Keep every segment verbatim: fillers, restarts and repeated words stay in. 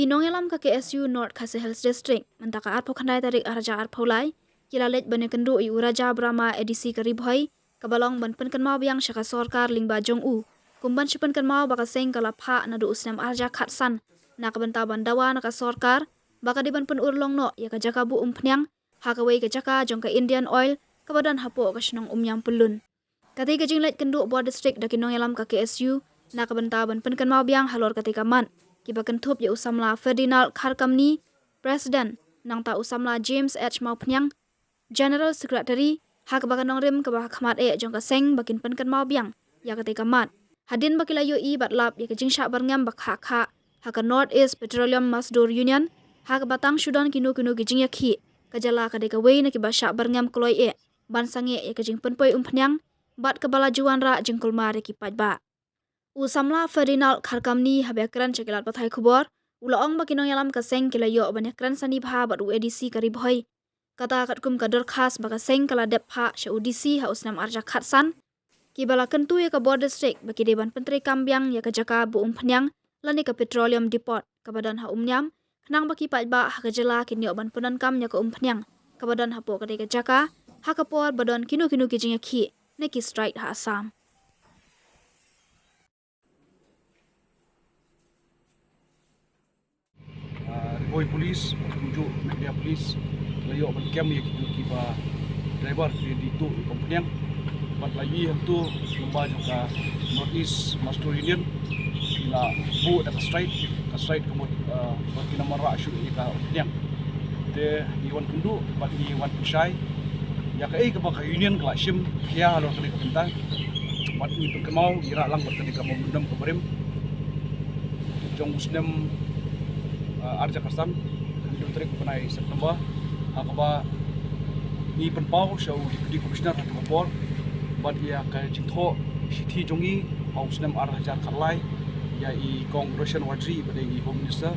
Nongïalam ka K S U North Khasi Hills District mynta ka arphew khyndai tarik Arhajar arphew lai ki la leit ban ïakynduh ïa u Raja Brahma A D C ka Ri Bhoi, kaba long ban pynkynmaw biang sha ka sorkar lyngba jong u kum ban shu pynkynmaw ba ka seng ka la phah naduh u snem arhajar khatsan na ka bynta ban dawa na ka sorkar ba ka dei ban pynurlong noh ïa ka jaka buh umphniang ha kawei ka jaka jong ka Indian Oil kaba don hapoh ka shnong Umïam Pyllun. Katei ka jingleit kynduh bor district da ki nongïalam ka K S U na ka bynta ban pynkynmaw biang halor katei ka mat kiba kynthup ïa u samla Ferdinand Kharkamni, President, nangta u samla James H Mawphniang, General Secretary, ha kaba ka nongrim kaba ha khmat eh jong ka seng ba kin pynkynmaw biang ïa katei ka mat. Hadien ba ki la ïohi bad lap ïa ka jingshah byrngem ba khah khah ha ka North East Petroleum Mazdoor Union, ha kaba tang shu don kino kino ki jingïakhih, ka jylla ka dei kawei na kiba shah byrngem kloi eh ban sangeh ïa ka jingpynpoi umphniang bad kaba la ju wanrah jingkulmar ïa ki paidbah. U samla Ferdinand Kharkamni haba ïakren sha ki lad pathai khubor u la ong ba ki nongïalam ka seng ki la ïoh ban ïakren sani bha bad u A D C ka Ri Bhoi, kata katkum ka dorkhas ba ka seng ka la dep phah sha u D C ha u snem arhajar khatsan, kiba la kyntu ïa ka bor district ba ki dei ban pyntreikam biang ïa ka jaka buh umphniang lane ka petroleum depot kaba don ha Umïam, khnang ba ki paidbah ha ka jylla kin ïoh ban pyndonkam ïa ka umphniang kaba don hapoh katei ka jaka ha ka por ba don kino kino ki jingïakhih ne ki strike ha Assam. Ah, Ri Bhoi Police, kumjuh Meghalaya Police, la ïoh ban kem ïa kito kiba driver ki dei tuh ïa ka umphniang. Bad la ïohi hangto lyngba jong ka North East Mazdoor Union, ki la buh da ka strike, ka strike ka mut, ah, ba ki nang wanrah shuh ïa ka umphniang. Te ngi wan kynduh bad ngi wan pynshai ïa kaei kaba ka union ka la shim khia halor kane ka bynta. Bad ngi pynkynmaw, ngi rah lang bad kane ka memorandum kaba rim jong u snem, ah, arhajar khatsan, hynriew tarik u bnai September, ha kaba ngi pynpaw sha u Deputy Commissioner ha kata ka por bad ïa ka jingthoh shithi jong ngi ha u snem arhajar khatlai ïa i Kong Roshan Warjri ba dei i Home Minister,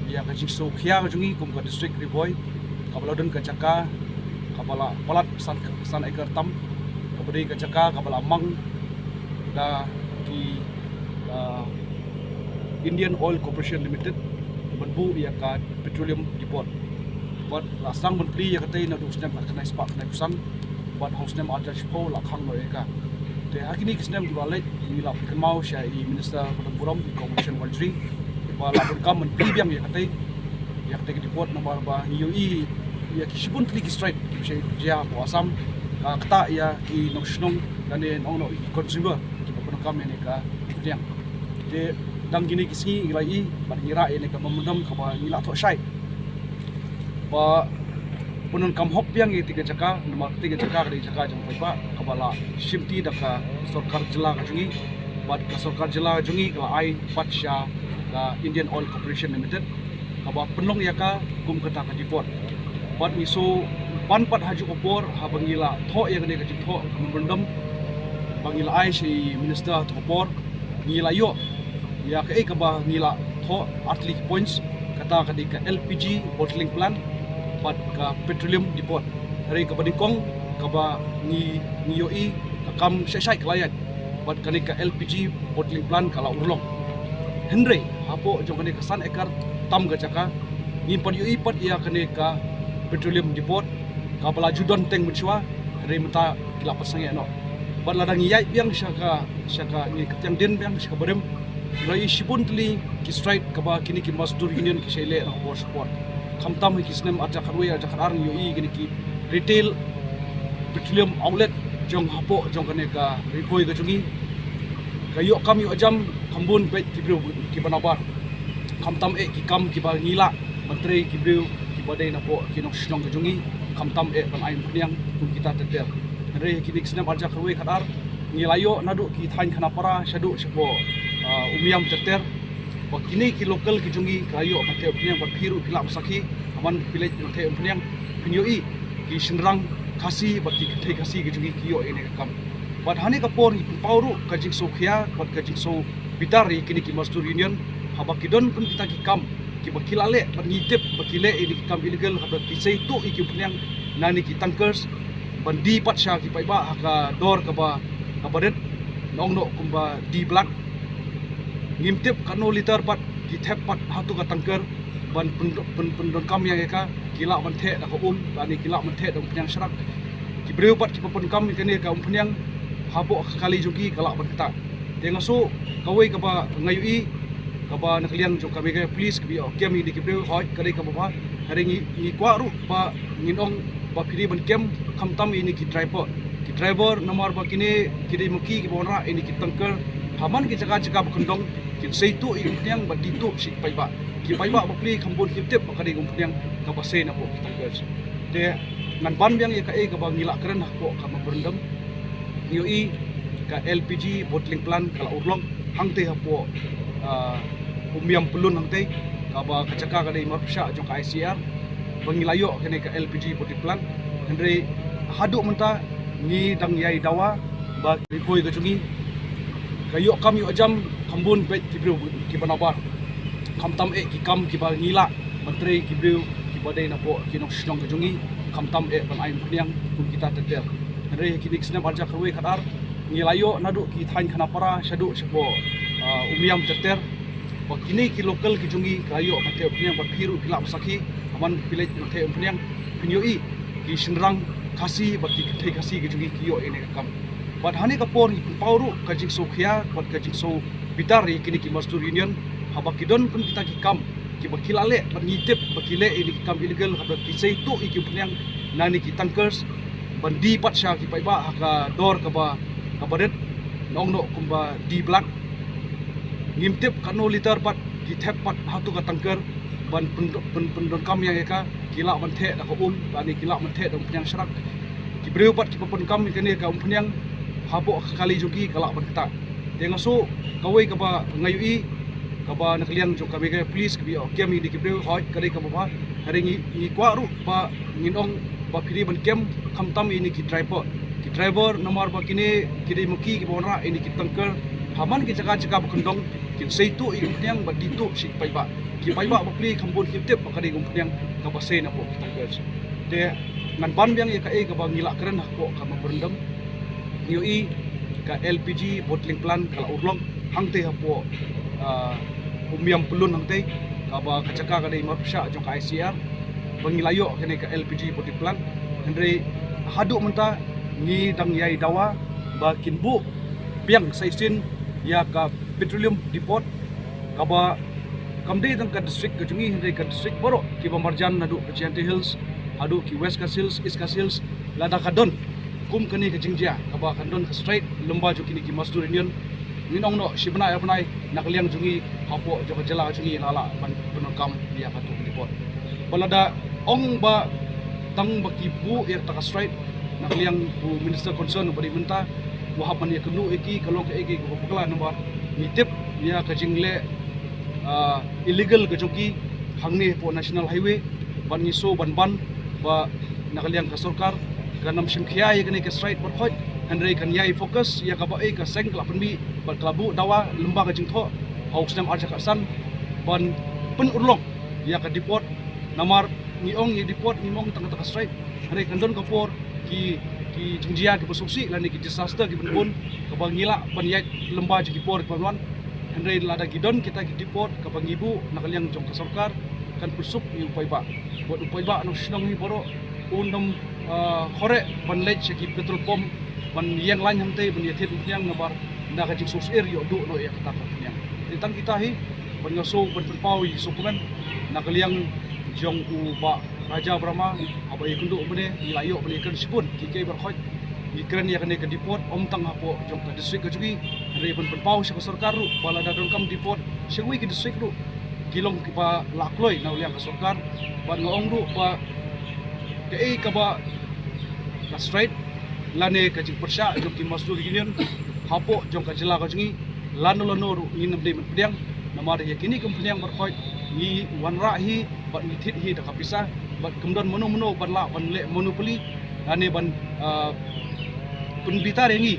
ïa ka jingsngewkhia ka jong ngi kum ka District Ri Bhoi, kaba la don ka jaka kaba la palat san, san acre tam, kaba dei ka jaka kaba la mang da ki, ah, Indian Oil Corporation Limited ban buh ïa ka petroleum depot. Bad la sdang ban plie ïa katei naduh u snem khatkhyndai spah khyndaiphew san bad ha u snem arhajar shiphew la khang noh ïa ka. Te ha kine ki snem kiba la leit ngi la pynkynmaw sha i Minister ba don burom, i Kong Roshan Warjri, ba la donkam ban plie biang ïa katei, ïa katei ka depot namar ba ngi ïohi ïa ki shibun tylli ki strike kiba shait jia hapoh Assam, ka ktah ïa ki nongshnong lane ong noh ki consumer kiba pyndonkam ïa kane ka umphniang. Te dang kine ki sngi ngi la ïohi bad ngi rah ïa kane ka memorandum kaba ngi la thoh shai ba pyndonkam hok biang ïa katei ka jaka, namar katei ka jaka ka dei jaka jong paidbah kaba la shimti da ka sorkar jylla ka jong ngi. Bad ka sorkar jylla ka jong ngi ka la ai pat sha ka Indian Oil Corporation Limited kaba pynlong ïa ka kum kata ka depot. Bad ngi shu pan pat ha kajuh ka por haba ngi la thoh ïa kane ka jingthoh ka memorandum ba ngi la ai sha i Minister ha kajuh ka por, ngi la ïoh ïa kaei kaba ngi la thoh, artylli ki points, kata ka dei ka L P G bottling plant bad ka petroleum depot. Hynrei kaba nyngkong kaba ngi, ngi ïohi ka kam shai shai ka la ïaid bad kane ka L P G bottling plant ka la urlong. Hynrei hapoh jong kane ka san acre tam ka jaka ngim pat ïohi pat ïa kane ka petroleum depot kaba la ju don teng mynshuwa, hynrei mynta ki la pat sangeh noh. Bad lada ngi ïaid biang sha ka, sha ka, ngi kynthiang dien biang sha ka barim, ngi la ïohi shibun tylli ki strike kaba kine ki Mazdoor Union ki shait leh na ka por sha ka por. Khamtam ha ki snem arhajar khatwei arhajar khatar ngi ïohi kine ki retail petroleum outlet jong hapoh jong kane ka Ri Bhoi ka jong ngi ka ïoh kam ïoh jam kham bun beit ki briew kiba nabar. Khamtam eh ki kam kiba ngi lah ban trei ki briew kiba dei napoh ki nongshnong ka jong ngi, khamtam eh ban ai umphniang kum kita ter ter. Hynrei ha kine ki snem arhajar khatwei khatar ngi la ïoh naduh ki thaiñ Khanapara shaduh shapoh, ah, Umiam ter ter. Ba kine ki local ki jong ngi ki la ïoh ban theh umphniang, bad phi ruh phi lah ban sakhi, ha man phi leit ban theh umphniang phin ïohi ki shynrang Khasi bad ki kynthei Khasi ki jong ngi ki ïoh ïa kane ka kam. Bad ha kane ka por ngi pynpaw ruh ka jingsngewkhia bad ka jingsngewbitar ïa kine ki Mazdoor Union haba ki don kum kita ki kam kiba ki la leh bad ngi tip ba ki leh ïa kine ki kam illegal, haba ki sei tuh ïa ki umphniang na kine ki tankers ban die pat sha ki paidbah ha ka dor kaba, kaba rit, nong noh kumba die black. Ngim tip katno litre pat ki Ki thep pat ha tu ka tanker ban pyn- pyn- pyndonkam ïa ka, ki lah ban theh da ka um, lane ki lah ban theh da umphniang shrak. Ki briew pat kiba pyndonkam ïa kane ka umphniang hapoh ka kali jong ki ka lah ban ktah. Te nga sngew kawei kaba nga ïohi kaba na ka liang jong ka Meghalaya Police kaba ïoh kem ïa ki briew, hooid ka dei kaba bha. Hynrei ngi, ngi kwah ruh ba ngin ong ba phi dei ban kem khamtam ïa kine ki driver. Ki driver namar ba kine ki dei ma ki kiba wanrah ïa kine ki tanker ha man ki jaka jaka ba kyndong, kin sei tuh ïa ki umphniang bad die tuh sha ki paidbah. Ki paidbah ba plie kham bun kim tip ba ka dei ka umphniang kaba sei napoh ki tanker. Te ngan ban biang ïa kaei kaba ngi la kren hapoh ka memorandum. Ngi ïohi ka L P G bottling plant ka la urlong hangtei hapoh, ah, Umiam Pyllun hangtei, kaba ka jaka ka dei marpyrshah jong ka I C R, ba ngi la ïoh kane ka L P G bottling plant. Hynrei haduh mynta ngi dang ïai dawa ba ka ri khuid ka jong ngi ka ïoh kam ïoh jam kham bun beit ki briew kiba nabar. Khamtam eh ki kam kiba ngi lah ban trei ki briew kiba dei napoh ki nongshong ka jong ngi, khamtam eh ban ai umphniang kum kita ter ter. Hynrei kine ki snem arhajar khatwei khatar ngi la ïoh naduh ki thaiñ Khanapara shaduh shapoh, ah, Umiam ter ter, ba kine ki local ki jong ngi ki la ïoh ban theh umphniang, ba phi ruh phi lah ban sakhi, ha man phi leit ban theh umphniang phin ïohi ki shynrang Khasi bad ki kynthei Khasi ki jong ngi ki ïoh ïa kane ka kam. Bad ha kane ka por ngi pynpaw ruh ka jingsngewkhia bad ka jingsngewbitar ïa kine ki Mazdoor Union haba ki don kum kita ki kam kiba ki la leh bad ngi tip ba ki leh ïa kine ki kam illegal, haba ki sei tuh ïa ki umphniang na kine ki tankers ban die pat sha ki paidbah ha ka dor kaba, kaba rit, nongno kumba die black. Ngim tip katno liter pat ki thep pat ha tu ka tanker ban pyn- pyn- pyndonkam ïa ka, ki lah ban theh da ka um, lane ki lah ban theh da umphniang shrak. Ki briew pat kiba pyndonkam ïa kane ka umphniang hapoh ka kali jong ki ka lah ban ktah. Te nga sngew kawei kaba nga ïohi kaba na ka liang jong ka Meghalaya Police kaba ïoh kem ïa kine ki briew, hooid ka dei kaba bha. Hynrei ngi, ngi kwah ruh ba ngin ong ba phi dei ban kem khamtam ïa kine ki driver. Ki driver namar ba kine ki dei ma ki kiba wanrah ïa kine ki tanker ha man ki jaka jaka ba kyndong, kin sei tuh ïa ki umphniang bad die tuh sha ki paidbah. Ki paidbah ba plie kham bun kim tip ba ka dei ka umphniang kaba sei napoh ki tanker. Te ngan ban biang ïa kaei kaba ngi la kren hapoh ka memorandum. Ngi ïohi ka L P G bottling plant ka la urlong hangtei hapoh, ah, Umiam Pyllun hangtei, kaba ka jaka ka dei marpyrshah jong ka I C R, ba ngi la ïoh kane ka L P G bottling plant. Hynrei haduh mynta ngi dang ïai dawa ba kin buh biang sa shisien ïa ka petroleum depot, kaba kam dei tang ka district ka jong ngi, hynrei ka district baroh kiba marjan, naduh ka Jaintia Hills haduh ki West Khasi Hills, East Khasi Hills, lada ka don kum kane ka jingjia kaba kan don ka strike lyngba jong kine ki Mazdoor Union, ngin ong noh shi bnai ar bnai na ka liang jong ngi hapoh jong ka jylla jong ngi la lah ban pyndonkam ïa katu ka depot. Ba lada ong ba tang ba ki buh ïa kata ka strike, na ka liang u minister concern uba dei mynta u hap ban ïakynduh ïa ki ka long kaei kaei kaba bakla, namar ngi tip ïa ka jingleh, ah, illegal ka jong ki hangne hapoh National Highway. Bad ngi sngew ban ban ba na ka liang ka sorkar kan ym shim khia ïa kane ka strike baroh khoit, hynrei kan ïai focus ïa kaba eh ka seng ka la pynmih bad ka la buh dawa lyngba ka jingthoh ha u snem arhajar khatsan ban pynurlong ïa ka depot. Namar ngi ong ïa depot, ngim ong tang kata ka strike, hynrei kan don ka por ki, ki jingjia kiba sngewsih lane ki disaster kiba bun kaba ngi lah ban ïaid lyngba jong ki por kiban wan. Hynrei lada ki don kita ki depot kaba ngi buh na ka liang jong ka sorkar, kan pynsuk ïa u paidbah. Bad u paidbah nongshong hi baroh un ym, ah, khuslai ban leit sha ki petrol pump ban ïeng lain hangtei ban ïathied umphniang, namar na ka jingsngewsih ïoh duh noh ïa kata ka umphniang. Te tang kita hi ban nga sngew ban pynpaw ïa ki sngewkmen na ka liang jong u Bah Raja Brahma, haba ïakynduh mynne ngi la ïoh ban ïakren shibun kiei kiei baroh khoit. Ngi kren ïa kane ka depot ym tang hapoh jong ka district ka jong ngi, hynrei ban pynpaw sha ka sorkar ruh ba lada donkam depot sha kiwei ki district ruh, ki long kiba la kloi na ka liang ka sorkar. Bad nga ong ruh ba kaei kaba ka strike lane ka jingpyrshah jong ki Mazdoor Union hapoh jong ka jylla ka jong ngi, lano lano ruh ngin ym dei ban pdiang, namar ïa kine ki umphniang baroh khoit ngi wanrah hi bad ngi thied hi da ka pisa, bad kam don mano mano ban lah ban leh monopoly lane ban, ah, pynbitar ïa ngi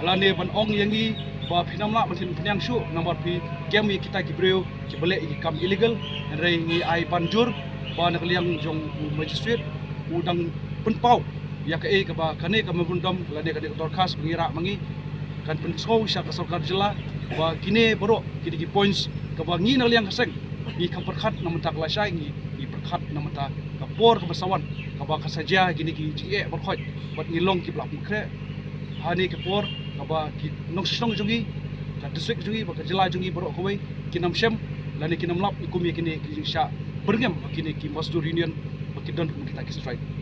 lane ban ong ïa ngi ba phin ym lah ban thied umphniang shuh namar phi kem ïa kita ki briew kiba leh ïa ki kam illegal. Hynrei ngi ai ban jur ba na ka liang jong u magistrate u dang pynpaw ïa kaei kaba kane ka memorandum lane kane ka dorkhas ba ngi rah ma ngi, kan pynsngew sha ka sorkar jylla ba kine baroh kine ki points kaba ngi na liang ka seng ngi kam pyrkhat na mynta ka lashai, ngi ngi pyrkhat na mynta ka por kaba sa wan, kaba ka sa jia kine ki jingeh barkhot bad ngi long kiba la pynkhreh ha kane ka por, kaba ki nongshong shnong jong ngi, ka district jong ngi bad ka jylla jong ngi baroh kawei kin ym shem lane kin ym lap kum ïa kine ki jingshah byrngem ba kine ki Mazdoor Union ba ki don kum kita ki strike.